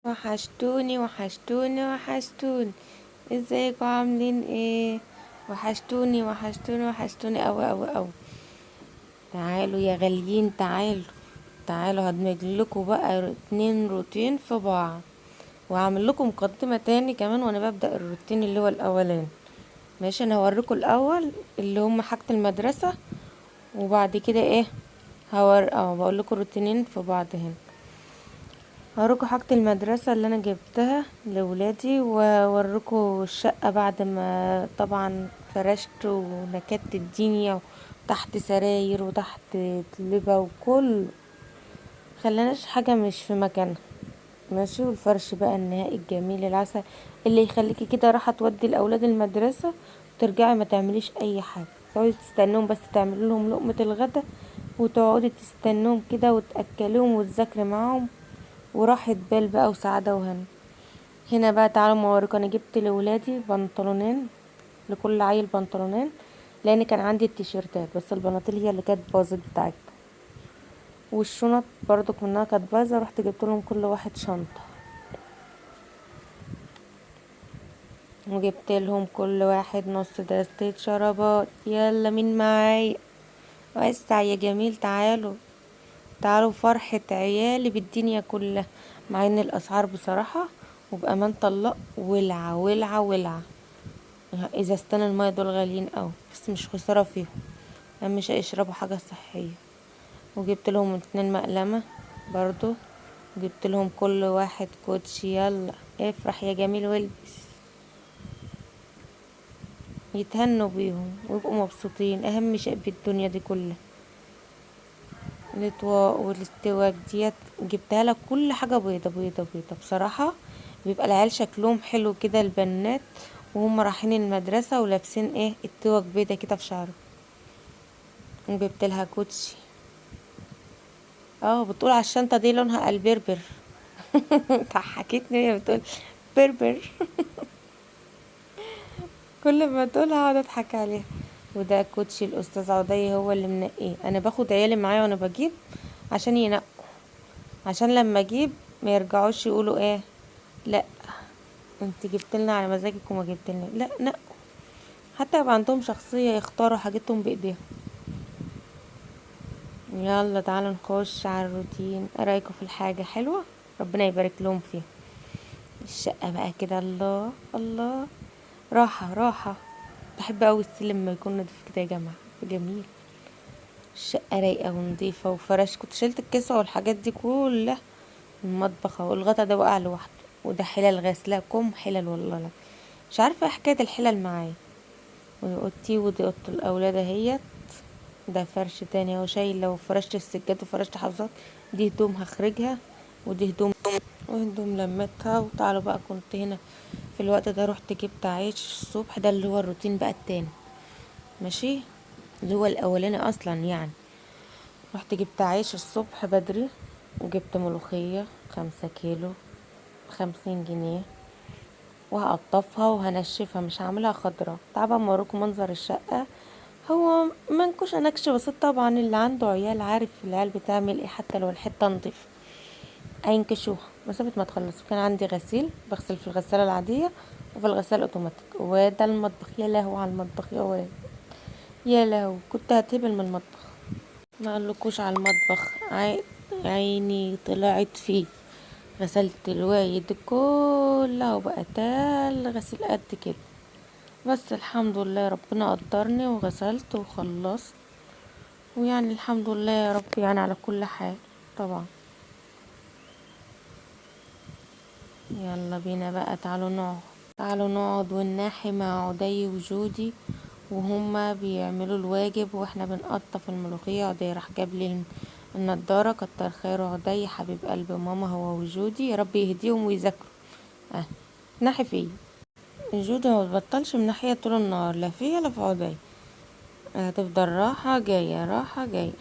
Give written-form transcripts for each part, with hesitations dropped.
وحشتوني وحشتوني وحشتوني، ازيكم عاملين ايه؟ وحشتوني وحشتوني وحشتوني اوي اوي اوي. تعالوا يا غاليين، تعالوا تعالوا، هدمج لكم بقى 2 روتين في بعض، وهعمل لكم مقدمة تاني كمان وانا ببدأ الروتين اللي هو الاولاني. ماشي، انا هوريكم الاول اللي هم حاجة المدرسة، وبعد كده ايه بقول لكم روتينين في بعض. هنا هوريكم حاجة المدرسة اللي انا جبتها لولادي، واوريكم الشقة بعد ما طبعا فرشت ونكدت الدنيا تحت سراير وتحت لبة وكل، خليناش حاجة مش في مكانها. ماشي، والفرش بقى النهائي الجميل العسل اللي يخليكي كده راحة تودي الاولاد المدرسة وترجعي ما تعمليش اي حاجة، تقعدي تستنوهم بس تعملي لهم لقمة الغدا، وتقعدي تستنوهم كده وتأكلوهم وتذاكري معاهم، وراحة بال بقى وسعادة وهنا. هنا بقى تعالوا ما اوريكم، انا جبت لولادي بنطلونين، لكل عيل بنطلونين، لان كان عندي التيشيرتات بس البناطيل هي اللي كانت باظت بتاعتها، والشنط برضو منها كانت بايظه، رحت جبت لهم كل واحد شنطه، وجبت لهم كل واحد نص دستة شرابات. يلا مين معايا؟ وسع يا جميل، تعالوا تعالوا، فرحة عيالي بالدنيا كلها. مع ان الاسعار بصراحة وبأمان الله ولعة ولعة ولعة، اذا استنى المية دول غاليين قوي، بس مش خسارة فيهم، اهم شيء يشربوا حاجة صحية. وجبت لهم 2 مقلمة برضو، جبت لهم كل واحد كوتشي. يلا افرح يا جميل والبس، يتهنوا بيهم ويبقوا مبسوطين، اهم شيء في الدنيا دي كلها. الاطواق والاتواك ديت جبتها لك كل حاجة بيضة بيضة بيضة. بصراحة بيبقى العيال شكلهم حلو كده، البنات وهم رايحين المدرسة ولابسين ايه التوك بيضة كده في شعرهم. وجبت لها كوتشي، بتقول على الشنطة دي لونها البربر. ضحكتني هي بتقول بربر. كل ما تقولها اقعد اضحك عليها. وده كوتشي الاستاذ عدي هو اللي منقيه، انا باخد عيالي معايا وانا بجيب عشان ينقوا، عشان لما اجيب ما يرجعوش يقولوا ايه لا انت جبت لنا على مزاجك وما جبت لنا، لا نقوا، حتى يبقى عندهم شخصية يختاروا حاجتهم بايديهم. يلا تعالوا نخش على الروتين. ايه رايكم في الحاجة؟ حلوة، ربنا يبارك لهم فيها. الشقة بقى كده الله الله، راحة راحة. بحب اوي السلم لما يكون نضيف كده يا جماعة، جميل. الشقة رايقة ونضيفة وفرش، كنت شلت الكسوة والحاجات دي كلها. المطبخ اهو، الغطا ده وقع لوحده، وده حلل غسلة كم حلل والله لا مش عارفة ايه حكاية الحلل معايا. واوضتي ودي اوضة الاولاد اهيت، ده فرش تاني اهو شايله، وفرشت السجاد وفرشت حافظات، دي هدوم هخرجها ودي هدوم وهدوم لمتها. وتعالوا بقى، كنت هنا في الوقت ده رحت جبت عيش الصبح، ده اللي هو الروتين بقى التاني ماشي، اللي هو الاولاني اصلا يعني. رحت جبت عيش الصبح بدري، وجبت ملوخية 5 كيلو 50 جنيه، وهقطفها وهنشفها مش هعملها خضرة. تعالوا بقى اوريكم منظر الشقة. هو منكوش نكش بسيط طبعا، اللي عنده عيال عارف العيال بتعمل ايه، حتى لو الحتة نضيفة هينكشوها مسافة ما تخلصوا. كان عندي غسيل بغسل في الغسالة العادية وفي الغسالة الاوتوماتيك. وده المطبخ، يا لهوي على المطبخ يا ولاد، يا لهوي كنت هتهبل من المطبخ. ما اقولكوش على المطبخ، عيني طلعت فيه. غسلت الوايد كلها وبقى تال غسيل قد كده، بس الحمد لله ربنا قدرني وغسلت وخلصت، ويعني الحمد لله يا رب على كل حال طبعا. يلا بينا بقى، تعالوا نقعد، تعالوا نقعد ونناحي مع عدي وجودي وهما بيعملوا الواجب واحنا بنقطف الملوخية. عدي راح جاب لي النضارة، كتر خيره عدي حبيب قلب ماما هو وجودي، يا رب يهديهم ويذاكروا. ناحي فيه جودي ما بتبطلش من ناحية طول النهار، لا فيا لا في عدي، هتفضل راحة جاية راحة جاية،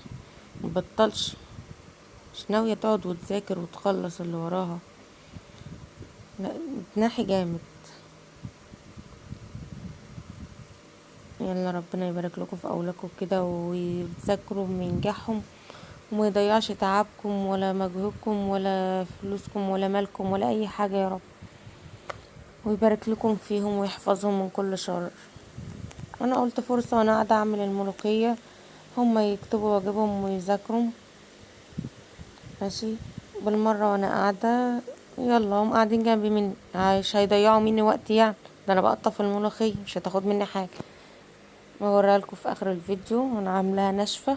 ما بتبطلش، مش ناوية تقعد وتذاكر وتخلص اللي وراها، لا تناحي جامد. يلا ربنا يبارك لكم في اولادكم كده ويذاكروا وينجحهم وما يضيعش تعبكم ولا مجهودكم ولا فلوسكم ولا مالكم ولا اي حاجة يا رب، ويبارك لكم فيهم ويحفظهم من كل شر. انا قلت فرصة وانا قاعدة اعمل الملوخية هما يكتبوا واجبهم ويذاكروا، ماشي بالمرة وانا قاعدة. يلا هم قاعدين جنبي مني، مش هيضيعوا مني وقت يعني، ده انا بقطف الملوخية مش هتاخد مني حاجة. بوريها لكم في اخر الفيديو وانا عاملاها ناشفة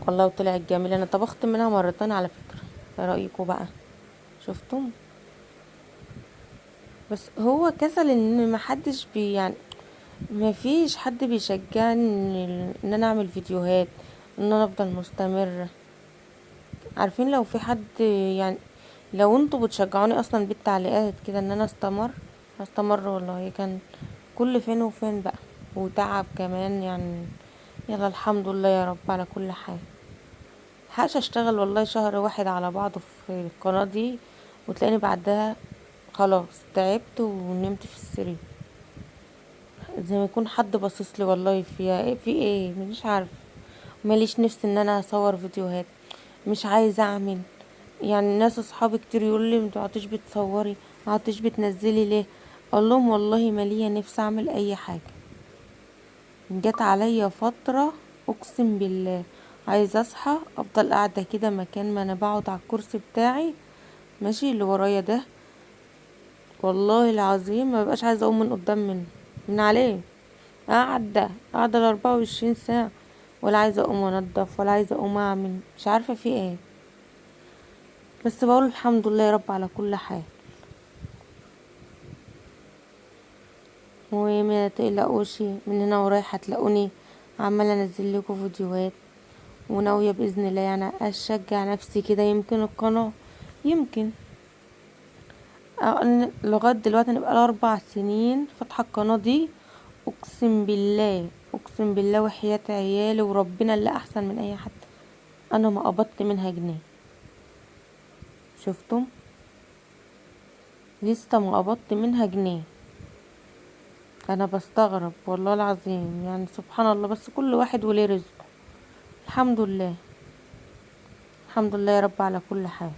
والله، وطلعت جميلة. انا طبخت منها مرتين على فكرة، ايه رأيكم بقى؟ شفتم؟ بس هو كسل ان ما حدش بي يعني ما فيش حد بيشجعني ان انا اعمل فيديوهات، ان انا افضل مستمرة. عارفين لو في حد يعني، لو انتوا بتشجعوني اصلا بالتعليقات كده ان انا استمر استمر والله. كان كل فين وفين بقى، وتعب كمان يعني. يلا الحمد لله يا رب على كل حال. ملحقش اشتغل والله شهر واحد على بعضه في القناة دي، وتلاقيني بعدها خلاص تعبت ونمت في السرير، زي ما يكون حد باصص لي والله فيها ايه، في ايه مش عارف. ماليش نفس ان انا اصور فيديوهات، مش عايزه اعمل يعني. ناس اصحابي كتير يقولوا لي ما تقعديش بتصوري، ما عدتيش بتنزلي ليه؟ اقول لهم والله ما ليا نفس اعمل اي حاجة. جت عليا فترة اقسم بالله عايزه اصحى افضل قاعدة كده مكان ما انا بقعد على الكرسي بتاعي ماشي اللي ورايا ده، والله العظيم ما بقاش عايزه اقوم من قدام منه من عليه. قاعدة 24 ساعة، ولا عايزه اقوم انضف ولا عايزه اقوم اعمل، مش عارفه في ايه. بس بقول الحمد لله يا رب على كل حال. وما تقلقوش، من هنا ورايح هتلاقوني عماله انزل لكم فيديوهات، وناويه باذن الله يعني اشجع نفسي كده، يمكن القناة يمكن لغاية دلوقتي نبقى 4 سنين فاتحة القناة دي. اقسم بالله، اقسم بالله وحياه عيالي وربنا اللي احسن من اي حد، انا ما قبضت منها جنيه. شفتم؟ لسه ما قبضت منها جنيه. انا بستغرب والله العظيم يعني، سبحان الله. بس كل واحد وليه رزقه، الحمد لله، الحمد لله يا رب على كل حال.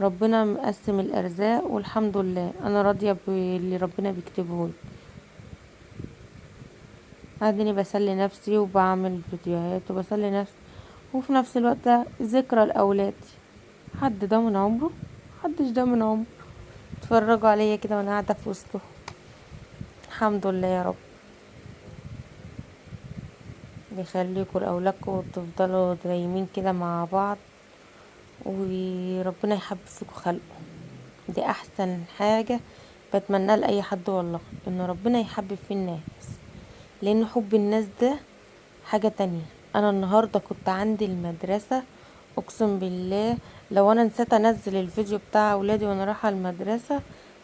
ربنا مقسم الارزاق والحمد لله، انا راضية باللي ربنا بيكتبه لي. اديني بسلي نفسي وبعمل فيديوهات وبسلي نفسي، وفي نفس الوقت ذكرى لاولادي. حد ده من عمره؟ محدش ده من عمره. اتفرجوا عليا كده وانا قاعدة في وسطهم، الحمد لله يا رب. يخليكوا لاولادكم وتفضلوا دايمين كده مع بعض، وربنا يحبب فيكوا خلقه. دي احسن حاجة بتمناها لاي حد والله، ان ربنا يحبب في الناس، لان حب الناس ده حاجة تانية. انا النهارده كنت عندي المدرسة، اقسم بالله لو انا نسيت انزل الفيديو بتاع اولادي وانا رايحة المدرسة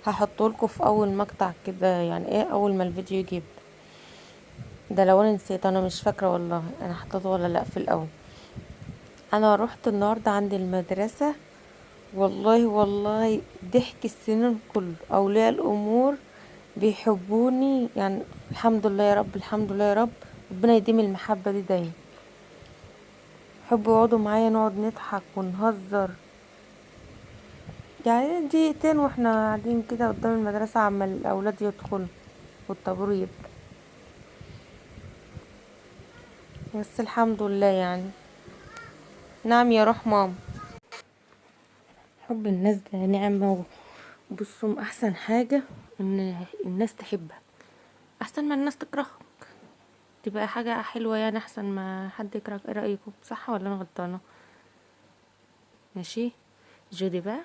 هحطه لكم في اول مقطع كده، يعني ايه اول ما الفيديو يجي يبدا ده، لو انا نسيت، انا مش فاكره والله انا حطيته ولا لا في الاول. انا روحت النهارده عند المدرسة، والله والله ضحك السنين كله. اولياء الامور بيحبوني يعني، الحمد لله يا رب، الحمد لله يا رب، ربنا يديم المحبة دي دايما. يحبوا يقعدوا معايا، نقعد نضحك ونهزر يعني دقيقتين واحنا قاعدين كده قدام المدرسة، عمال الاولاد يدخلوا والطابور يبدا. بس الحمد لله يعني. نعم يا روح ماما، حب الناس ده نعمه. وبصوا احسن حاجة ان الناس تحبك احسن ما الناس تكرهك، تبقى حاجة حلوة يعني، احسن ما حد يكرهك. ايه رايكم، صح ولا انا غلطانة؟ ماشي. جودي بقى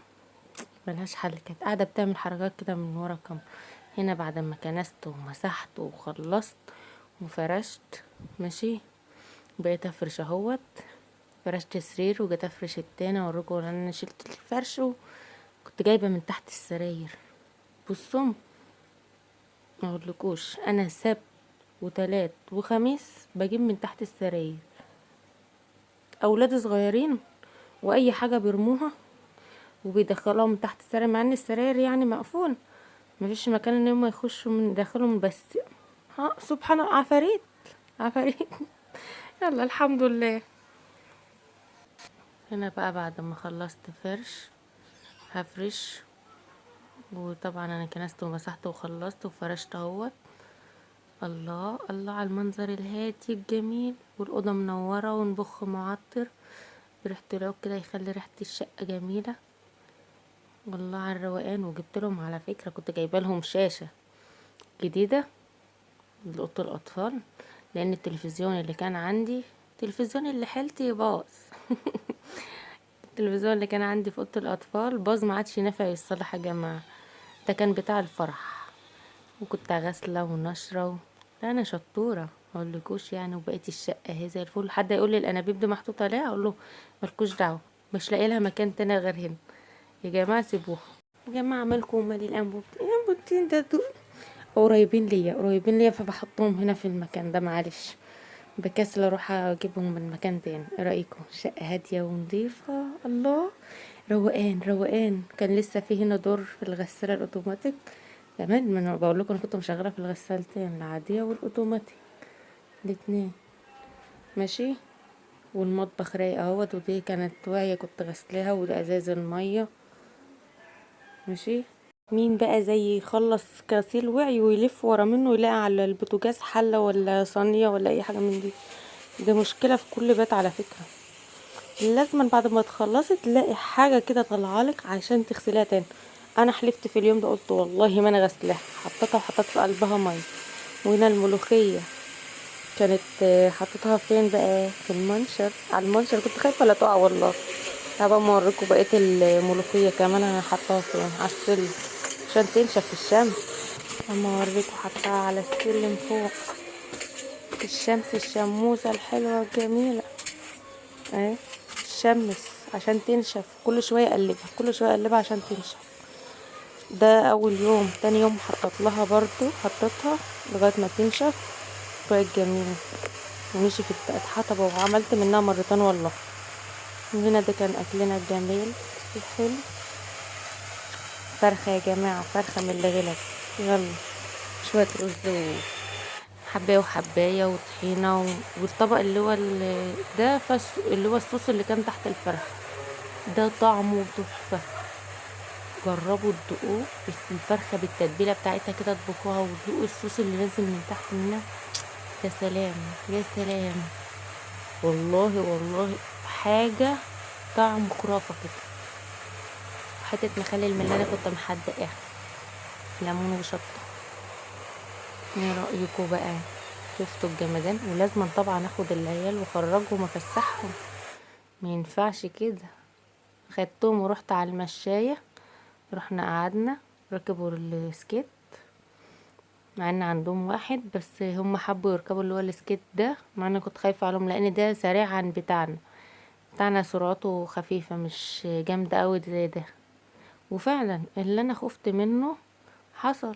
ملهاش حل، كانت قاعدة بتعمل حركات كده من ورا الكاميرا هنا. بعد ما كنست ومسحت وخلصت وفرشت ماشي، بقيت افرش اهوت، فرشت سرير وجيت افرش التاني. اوريكم ان انا شلت الفرش وكنت جايبه من تحت السراير. بصوا ما اقولكوش، انا سبت وتلات وخميس بجيب من تحت السراير. اولادي صغيرين واي حاجة بيرموها وبيدخلوها من تحت السراير، مع ان السراير يعني مقفول، مفيش مكان ان هم يخشوا من داخلهم، بس ها سبحان الله، عفاريت عفاريت. يلا الحمد لله. هنا بقى بعد ما خلصت فرش هفرش، وطبعا انا كنست ومسحت وخلصت وفرشت اهوت. الله الله على المنظر الهادي الجميل، والأوضة منورة ونبخ معطر بريحة العود كده يخلي ريحة الشقة جميلة والله على الروقان. وجبت لهم على فكرة، كنت جايبه لهم شاشة جديدة لأوضة الأطفال، لأن التلفزيون اللي كان عندي، التلفزيون اللي حيلتي باظ. التلفزيون اللي كان عندي في أوضة الأطفال باظ، ما عادش نافع يتصلح يا جماعة. ده كان بتاع الفرح، وكنت غاسلة ونشرة لا أنا شطورة مقولكوش يعني. وبقيت الشقة اهي زي الفل. حد يقول لي الأنابيب دي محطوطة ليه، أقول له مالكوش دعوة، مش لاقي لها مكان تاني غير هنا يا جماعة، سيبوها يا جماعة. مالكم ومال الأنبوبتين؟ الأنبوبتين ده دول قريبين ليا، قريبين ليا، فبحطهم هنا في المكان ده، معلش بكسل اروح اجيبهم من مكان تاني. ايه رايكم؟ شقه هادية ونظيفه، الله روقان روقان. كان لسه في هنا دور في الغسالة الاوتوماتيك كمان، ما انا بقول لكم انا كنت مشغله في الغسالتين العادية والاوتوماتيك الاتنين ماشي. والمطبخ رايق اهوت، ودي كانت واعية كنت غسلاها، وده ازاز المية ماشي. مين بقى زي يخلص غسيل وعي ويلف ورا منه يلاقي على البوتاجاز حله ولا صينية ولا اي حاجة من دي؟ ده مشكلة في كل بيت على فكرة، لازما بعد ما تخلصي تلاقي حاجة كده طالعه لك عشان تغسليها تاني. انا حلفت في اليوم ده، قلت والله ما انا غسلاها، حطيتها وحطيت في قلبها مية. وهنا الملوخية كانت حطيتها فين بقى؟ في المنشر، على المنشر، كنت خايفة لا تقع والله. هبقى اوريكم بقية الملوخية كمان انا حطاها فين، على السلم عشان تنشف في الشمس. اما اوريكم حطاها على السلم فوق في الشمس، الشموسه الحلوة الجميلة اهي الشمس عشان تنشف. كل شوية اقلبها، كل شوية اقلبها عشان تنشف. ده اول يوم. تاني يوم حطيت لها برضو، حطيتها لغاية ما تنشف، بقت جميلة ونشفت بقت حطبه، وعملت منها مرتين والله. وهنا ده كان اكلنا الجميل الحلو، فرخة يا جماعة، فرخة من اللي غلت. يلا شوية رز وحبايه وحبايه وطحينه والطبق اللي هو ده اللي هو الصوص اللي كان تحت الفرخه ده طعمه تحفة، جربوا تدوقوه. الفرخه بالتتبيله بتاعتها كده اطبخوها وتدوقوا الصوص اللي نازل من تحت منها، يا سلام يا سلام والله والله حاجة طعم خرافه كده. حتة مخلل من اللي انا كنت محدقاها، ليمون وشطه. ايه رايكم بقى؟ شفتوا الجمدان؟ ولازم طبعا اخد العيال واخرجهم وافسحهم، ما ينفعش كده. خدتهم ورحت على المشايه، رحنا قعدنا، ركبوا ال skate، مع ان عندهم واحد بس هم حبوا يركبوا اللي هو ال skate ده، مع ان كنت خايفة عليهم لان ده سريع عن بتاعنا، بتاعنا سرعته خفيفة مش جامدة قوي زي ده. وفعلا اللي انا خفت منه حصل.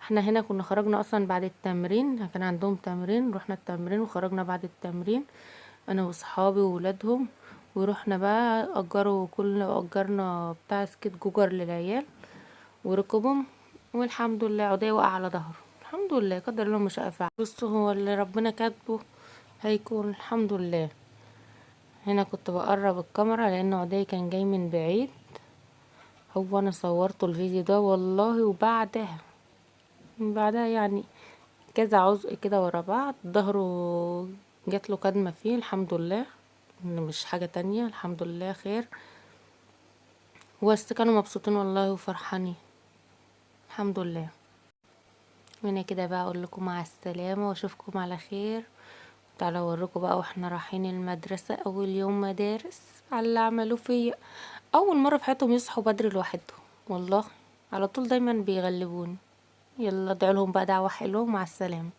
احنا هنا كنا خرجنا اصلا بعد التمرين، كان عندهم تمرين، رحنا التمرين وخرجنا بعد التمرين انا واصحابي وولادهم، ورحنا بقى اجروا كل اجرنا بتاع سكيت جوجر للعيال وركبهم، والحمد لله عدي وقع على ظهره، الحمد لله قدر الله مش قافع. بصوا هو اللي ربنا كاتبه هيكون، الحمد لله. هنا كنت بقرب الكاميرا لان عدي كان جاي من بعيد، هو انا صورته الفيديو ده والله، وبعدها بعدها يعني كذا عزق كده ورا بعض، ظهره جات له كدمه فيه، الحمد لله انه مش حاجة تانية، الحمد لله خير. بس كانوا مبسوطين والله وفرحانين الحمد لله. هنا كده بقى اقول لكم مع السلامة واشوفكم على خير. تعالوا اوريكم بقى واحنا رايحين المدرسة اول يوم مدارس على اللي عملوه فيا. اول مرة في حياتهم يصحوا بدري لوحدهم والله، على طول دايما بيغلبوني. يلا ادعوا لهم بقى دعوه حلوة، ومع السلامة.